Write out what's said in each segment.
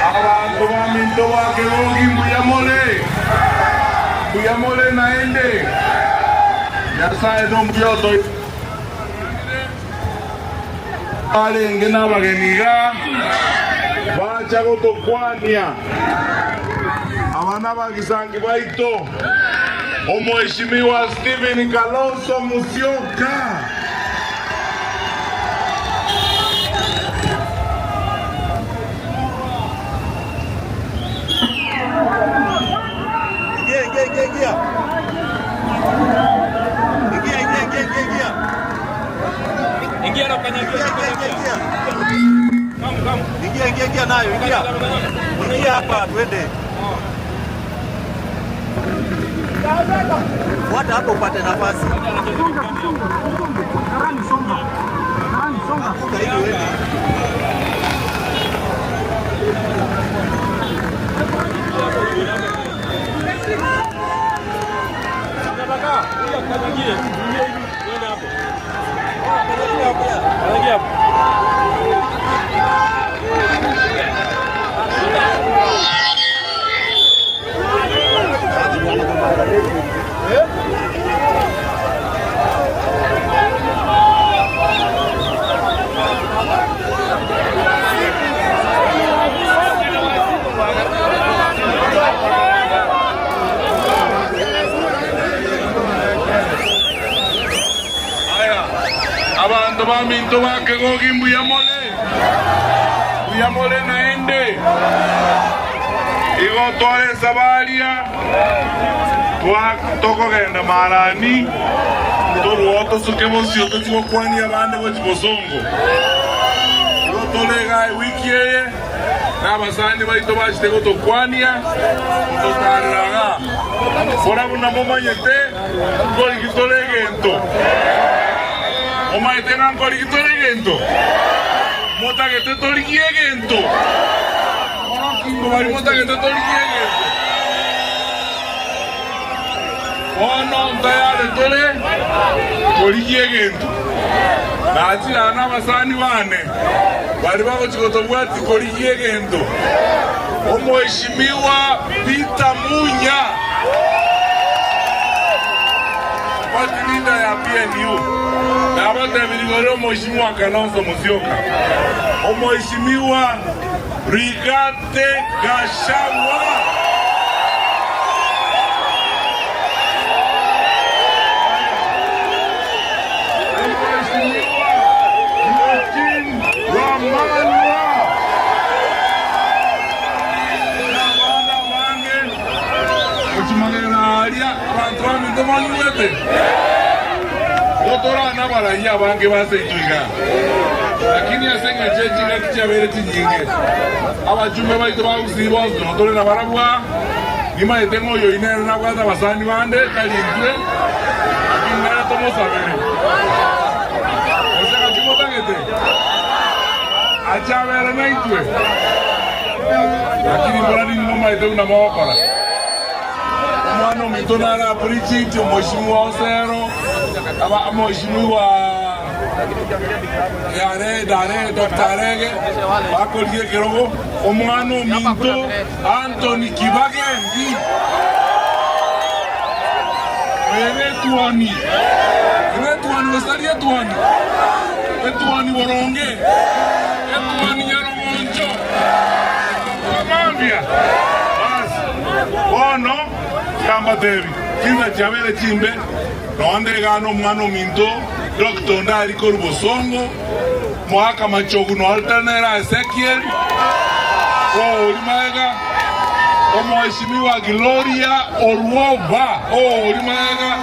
Abantu baminto bakegogi mbuyamole mbuyamole naende Nyasaye nombuyoto arenge n'abageniga bacha gotokwania abana bagisangi baito Omheshimiwa Stephen Kalonzo Musyoka. Ingia, ingia, ingia, ingia. Ingia, ingia, ingia, ingia, ingia. Ingia na ukanyagie. Ingia, ingia, ingia, ingia. Come, come. Ingia, ingia, ingia nayo, ingia. Ingia hapa twende. Fuata hapo upate nafasi. Anguka ili uende. Nataka kuja ukanyagie. Ingia hivi. Uende hapo. Kanyagia hapo. Aya, abantu baminto bakegogi mbuyamole mbuyamole naende igo tware sabaria tokogenda marani toruo tosuke bosio tochigokwania abande gochi bosongo igo torega ewiki eye na abasani baito bachete gotokwania gototareraga bora buna momanyete nkoriki tore egento omaete ng'a nkoriki tore egento motagete toriki egento orokingo bari motagete toriki egento bono ntayare tore koriki egento nachira na abasani bane bari bagochigotobwati koriki egento Omheshimiwa Peter Munya party leader ya PNU na abatebiligore Omheshimiwa Kalonzo Musyoka, Omheshimiwa Rigathi Gachagua. Omheshimiwa Eugene Wamalwa n'abaana bange okimagerera aria abantu baminto banyuwete gotorana abaraia abange baseito iga lakini ase eng'encho eching'aki chiabere chinyinge abachume baito bagusii bonsi notore na barabwa nimaete ng'oyo inere nabwate abasani bande tarintwe lakini nere tomosabere ase ng'aki motagete Achabere naitwe lakini mbona nini mumaite una mokora omwana ominto nara appreciate omheshimiwa Osero aba mheshimiwa Yare Dare Dr. Arege bakorie kirogo omwana ominto Anthony Kibagendi ere tuani ere tuani gosaria tuani etuani boronge etuani nyaromoncho Mambia basi bono kiamba tebi kinza chabere chimbe nondegana omwana ominto Dr. Ndari Korubosongo mwaka machogu no alternera Ezekiel olimaega omheshimiwa Gloria Orwoba olimaega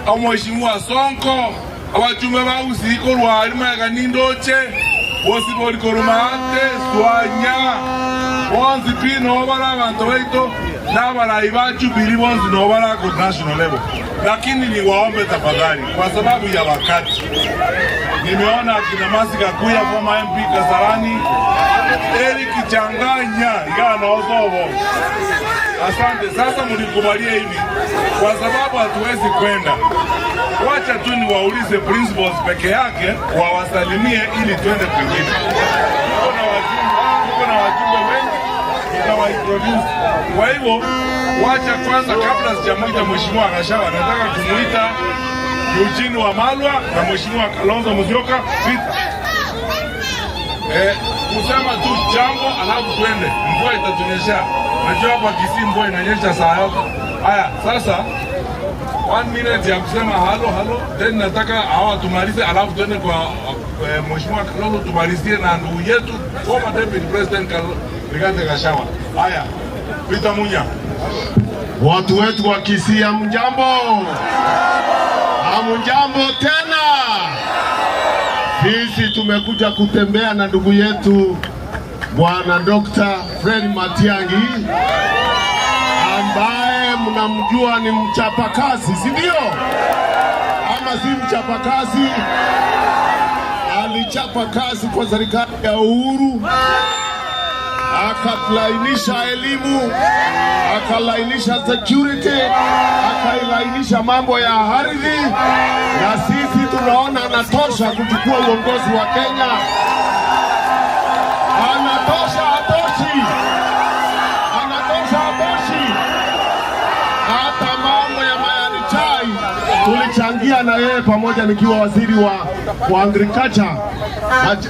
omheshimiwa Sonko abachume bausiko rwalimaega nindoche bosi bolikorumate swanya bonsi pi nobara abantu baito n'abarayi ba Jubilee bonsi nobara ku national level, lakini niwaombe tafadhali, kwa sababu ya wakati. Nimeona akina Masi Kakuya former MP Kasarani, Eric Changanya igana Osobo. Asante. Sasa mlikubalia hivi kwa sababu hatuwezi kwenda, wacha tu niwaulize principals peke yake wawasalimie ili twende kwingine. Tuko na wajumbe wengi tutawaintroduce. Kwa hivyo wacha kwanza, kabla sijamuita mheshimiwa Gachagua, nataka kumuita Eugene Wamalwa na mheshimiwa Kalonzo Musyoka Peter. Kusema tu jambo alafu twende, mvua itatunyesha. Najua hapa Kisii mvua inanyesha saa yote. Haya, sasa one minute ya kusema halo halo, then nataka hawa tumalize, alafu twende kwa mheshimiwa Kalonzo tumalizie na ndugu yetu former deputy president Rigathi Gachagua. Haya, Peter Munya. Watu wetu wa Kisii, hamjambo? Hamjambo tena. Sisi tumekuja kutembea na ndugu yetu Bwana Dr. Fred Matiang'i ambaye mnamjua ni mchapakazi, si ndio? Ama si mchapakazi? Alichapa kazi kwa serikali ya Uhuru, akalainisha elimu, akalainisha security, akailainisha mambo ya ardhi, na sisi tunaona anatosha kuchukua uongozi wa Kenya. Anatosha, hatoshi? Anatosha, hatoshi? Hata mambo ya majani chai tulichangia na yeye pamoja, nikiwa waziri wa agriculture.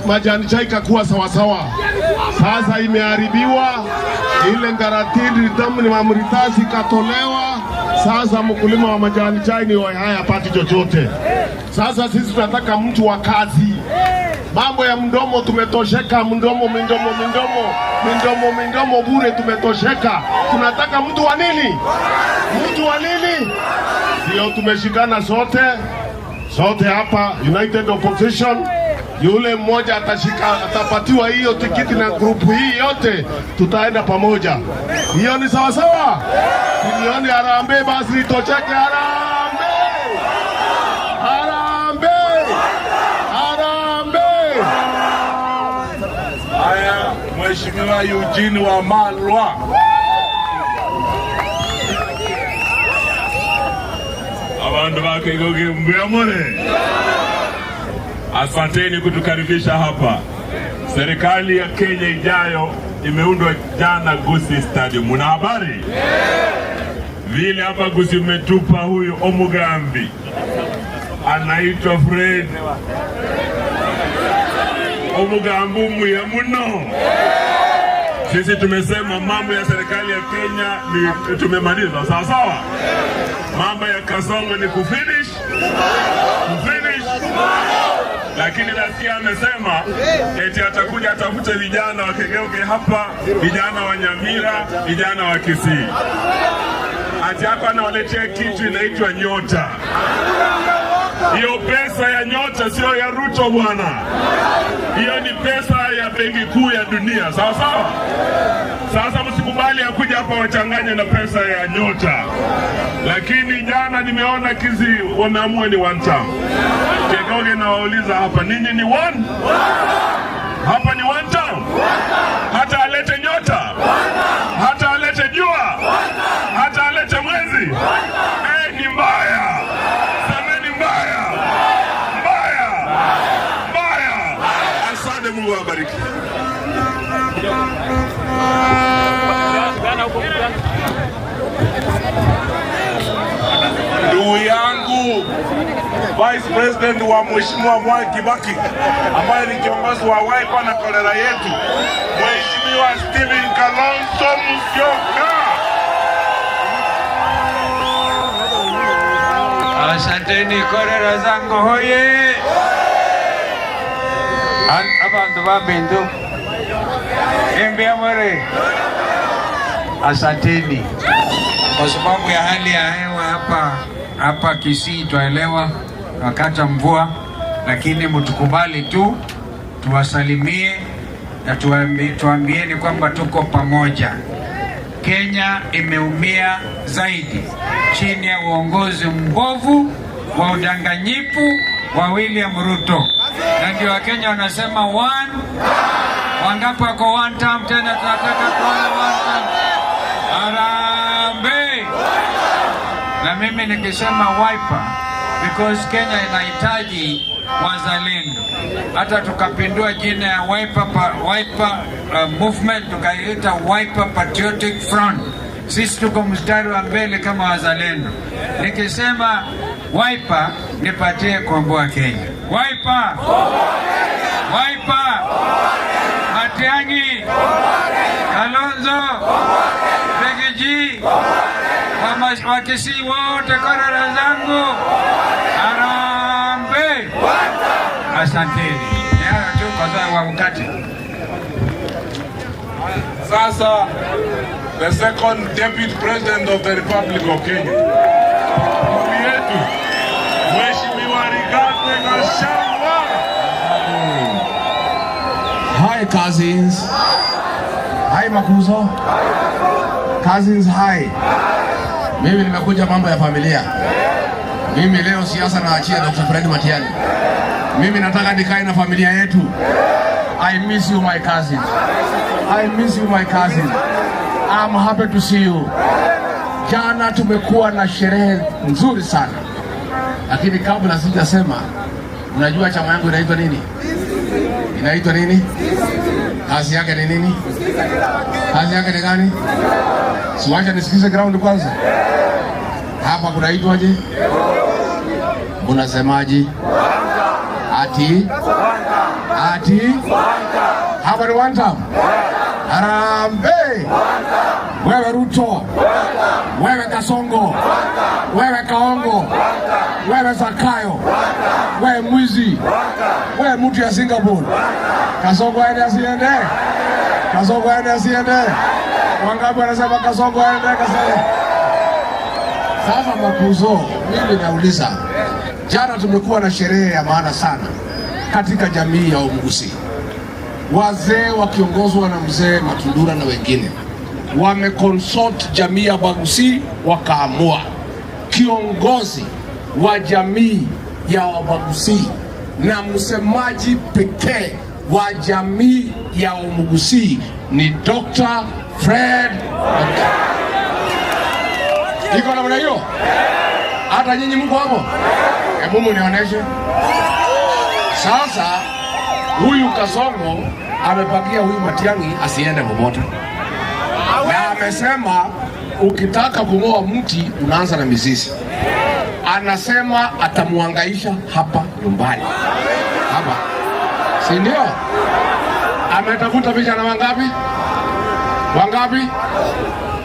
Majani chai kakuwa sawasawa. Sasa imeharibiwa ile guaranteed return mamritasi ikatolewa. Sasa mkulima wa majani chai ni haya hapati chochote. Sasa sisi tunataka mtu wa kazi. Mambo ya mdomo tumetosheka, mdomo midomo midomo midomo midomo bure, tumetosheka. Tunataka mtu wa nini? Mtu wa nini? Ndio tumeshikana sote sote hapa United Opposition. Yule mmoja atashika, atapatiwa hiyo tikiti na grupu hii yote, tutaenda pamoja. Hiyo ni sawa sawa. Sinione harambee, basi itocheke. Harambee, harambee, harambee! Haya, Mheshimiwa Eugene Wamalwa. Abantu bakegoge mbuyamone, asanteni kutukaribisha hapa. Serikali ya Kenya ijayo imeundwa jana Gusii Stadium. Muna habari vile hapa Gusii mmetupa huyu Omugambi anaitwa Fred Omugambi umuya muno. Sisi tumesema mambo ya serikali ya Kenya ni tumemaliza, sawa sawa. Mambo ya Kasongo ni kufinish kufinish, lakini nasikia amesema eti atakuja atafute vijana wakegeuke hapa, vijana wa Nyamira, vijana wa Kisii, ati hapa anawaletea kitu inaitwa nyota. Hiyo pesa ya nyota sio ya Ruto bwana, hiyo ni pesa ya Benki Kuu ya Dunia, sawa sawa. Sasa msikubali akuja hapa wachanganye na pesa ya nyota. Lakini jana nimeona Kisii wameamua ni one term. Kegoge nawauliza hapa, ninyi ni one? Hapa ni one term. Hata alete nyota, hata alete jua, hata alete mwezi, eh, ni mbaya. Semeni mbaya, mbaya, mbaya. Asante, Mungu awabariki. Gana huko Gana. Ndugu yangu Vice President wa Mheshimiwa Mwai Kibaki ambaye ni kiongozi wa Wiper na kolera yetu, Mheshimiwa Stephen Kalonzo Musyoka. Asanteni korera zangu hoye. Abantu ba Bindu Embiamore, asanteni kwa sababu ya hali ya hewa hapa Kisii, twaelewa wakati wa mvua, lakini mtukubali tu tuwasalimie na tuambieni kwamba tuko pamoja. Kenya imeumia zaidi chini ya uongozi mbovu wa udanganyifu wa William Ruto, na ndio Wakenya wanasema one. Wangapi wako one term? Tena tunataka kuona one term. Harambee! Na mimi nikisema Wiper, because Kenya inahitaji wazalendo. Hata tukapindua jina ya Wiper, Wiper movement tukaiita Wiper Patriotic Front. Sisi tuko mstari wa mbele kama wazalendo. Nikisema Wiper, nipatie komboa Kenya. Wiper! Wiper! Matiang'i! Kalonzo! Riggy G! Wakisii wote, korera zangu, harambee! Asanteni. Ni hayo tu kwa sababu wa wakati. Sasa the second deputy president of the Republic of Kenya, ndugu yetu Mheshimiwa Rigathi Gachagua. Hi cousins. Hi Makuzo. Cousins hi. Mimi nimekuja mambo ya familia. Mimi leo siasa naachia Dr. Fred Matiang'i. Mimi nataka nikae na familia yetu. I miss you, my cousin. I miss you, my cousin. I'm happy to see you. Jana tumekuwa na sherehe nzuri sana, lakini kabla sijasema, mnajua chama yangu inaitwa nini? Inaitwa nini? Kazi yake ni nini? Kazi yake ni gani? Siwacha nisikize ground kwanza. Hapa kunaitwaje? Munasemaje? Ati? Ati? Hapa ni one term. Harambee! Wewe Ruto, wewe Kasongo, wewe Kaongo, wewe Zakayo, wewe mwizi, wewe mtu ya Singapore. Kasongo aende asiende? Kasongo aende asiende? Wangapi wanasema Kasongo aende? Kasongo. Sasa Makuzo, mimi nauliza, jana tumekuwa na sherehe ya maana sana katika jamii ya Omugusii. Wazee wakiongozwa na mzee Matundura na wengine wameconsult jamii ya Bagusii, wakaamua kiongozi wa jamii ya Wabagusii na msemaji pekee wa jamii ya Omugusii ni Dr. Fred. Iko namna hiyo? Hata nyinyi mko hapo? Hebu munionyeshe. Sasa huyu Kasongo amepakia huyu Matiang'i asiende popote, na amesema ukitaka kung'oa mti unaanza na mizizi. Anasema atamuhangaisha hapa nyumbani hapa, si ndio? Ametafuta vijana wangapi? Wangapi?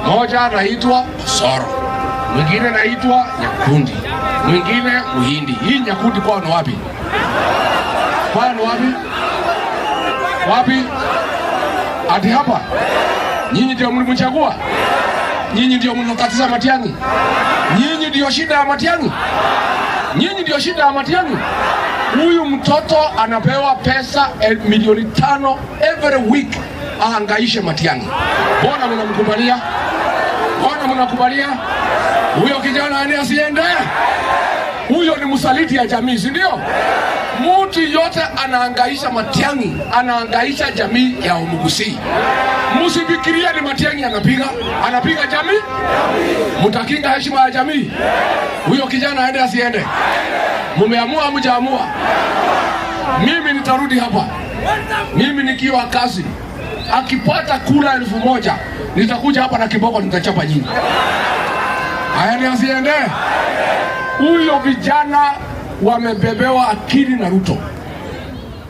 Moja anaitwa Soro, mwingine anaitwa Nyakundi, mwingine Muhindi. Hii Nyakundi kwao ni wapi? Kwao ni wapi? Wapi? Ati hapa? Nyinyi ndio mlimchagua? Nyinyi ndio mnatatiza Matiang'i? Nyinyi ndio shida ya Matiang'i? Nyinyi ndio shida ya Matiang'i? Huyu mtoto anapewa pesa 5 milioni every week ahangaishe Matiang'i. Mbona mnamkubalia? Mbona mnakubalia? Huyo kijana aende asiende? Huyo ni msaliti ya jamii, si ndio? Mtu yote anaangaisha Matiang'i, anaangaisha jamii ya Omugusii. Msifikirie ni Matiang'i anapiga, anapiga jamii. Mtakinga heshima ya jamii. Huyo kijana aende asiende? Mumeamua hamjaamua? Mimi nitarudi hapa, mimi nikiwa kazi, akipata kura 1000 nitakuja hapa na kiboko, nitachapa nyinyi. Aende asiende? Huyo vijana wamebebewa akili na Ruto,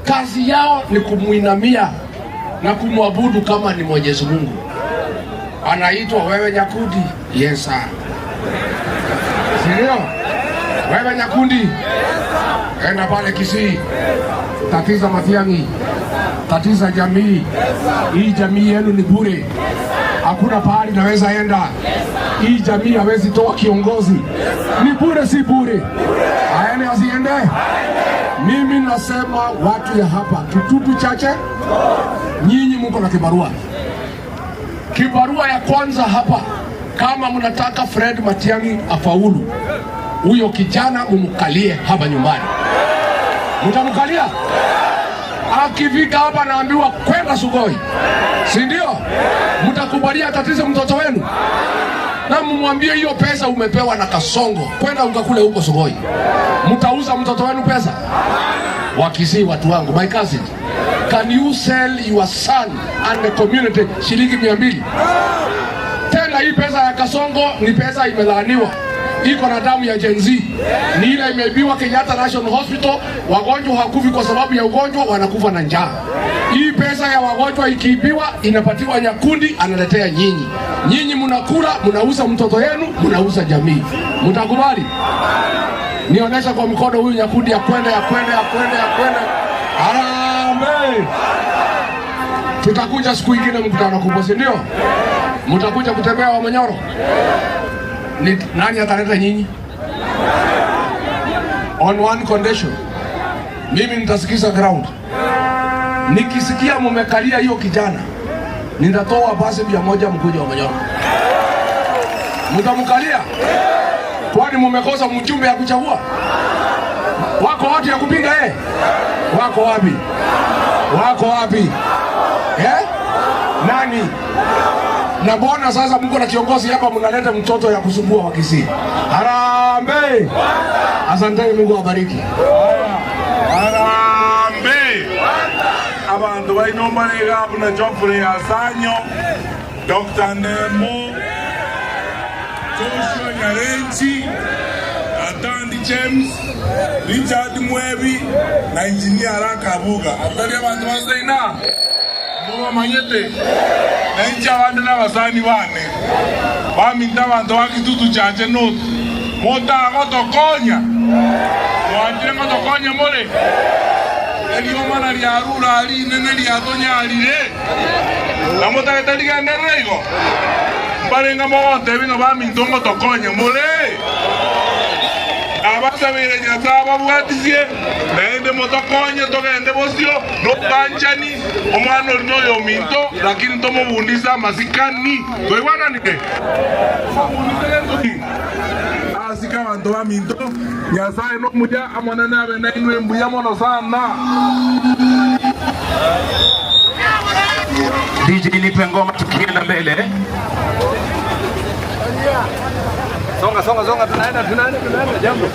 kazi yao ni kumwinamia na kumwabudu kama ni Mwenyezi Mungu. Anaitwa wewe Nyakundi, yes sir, si ndio? Wewe Nyakundi, enda pale Kisii, tatiza Matiang'i, tatiza jamii hii. Jamii yenu ni bure, hakuna pahali naweza enda. Hii jamii hawezi toa kiongozi, ni bure, si bure? Aende asiende? Mimi nasema watu ya hapa Kitutu Chache, nyinyi mko na kibarua. Kibarua ya kwanza hapa, kama mnataka Fred Matiang'i afaulu, huyo kijana mumkalie hapa nyumbani. Mtamkalia? Akifika hapa naambiwa kwenda Sugoi, si ndio? Mtakubalia tatizo mtoto wenu? Na mumwambie hiyo pesa umepewa na Kasongo, kwenda ukakule huko Sugoi. Mtauza mtoto wenu pesa? Wakisii, watu wangu, my cousin, can you sell your son and the community shilingi 200? Tena hii pesa ya Kasongo ni pesa imelaaniwa, iko na damu ya Gen Z, ni ile imeibiwa Kenyatta National Hospital. Wagonjwa hakufi kwa sababu ya ugonjwa, wanakufa na njaa. Hii pesa ya wagonjwa ikiibiwa, inapatiwa Nyakundi, analetea nyinyi. Nyinyi mnakula, mnauza mtoto yenu, mnauza jamii. Mtakubali? Nionyesha kwa mkono huyu Nyakundi ya kwenda ya kwenda ya kwenda ya kwenda. Harambee! Tutakuja siku ingine mkutano kubwa, si ndio? Mtakuja kutembea Wamunyoro. Ni nani ataleta nyinyi? On one condition, mimi nitasikiza ground. Nikisikia mumekalia hiyo kijana, nitatoa basi 100 mkuja Wamunyoro. Mtamkalia? Kwani mumekosa mjumbe ya kuchagua? Wako watu ya kupinga yeye? Wako wapi? Wako wapi? Eh? Nani? Na mbona sasa mko na kiongozi hapa mnaleta mtoto ya kusumbua wa Kisii? Harambee! Asanteni, Mungu awabariki. Harambee! Abantu balina ombalega buna Geoffrey Asanyo, Dr. Nemo, Joshua Nyarenchi, Atandi James, Richard Mwebi na Engineer Rakabuga. Atali abantu baseina mubamanyete nainchi abandi n'abasani bane baminta abantu ba Kitutu Chache North motagotokonya mwantire ngotokonya more eliomana liarura linene liatonyarire namotagete ligenderere igo mbarenga mogonte bino baminto ngotokonya more abasabire Nyasaye babwatisie naende motokonye togende bosio nobanchani omwana ori noyo minto lakini tomobundisa amasikani toigwananire asika bantu ba minto Nyasaye nomuya amonene abe nainwe mbuya mono sana. DJ nipe ngoma tukienda mbele. Songa songa songa, tunaenda tunaenda tunaenda, jambo.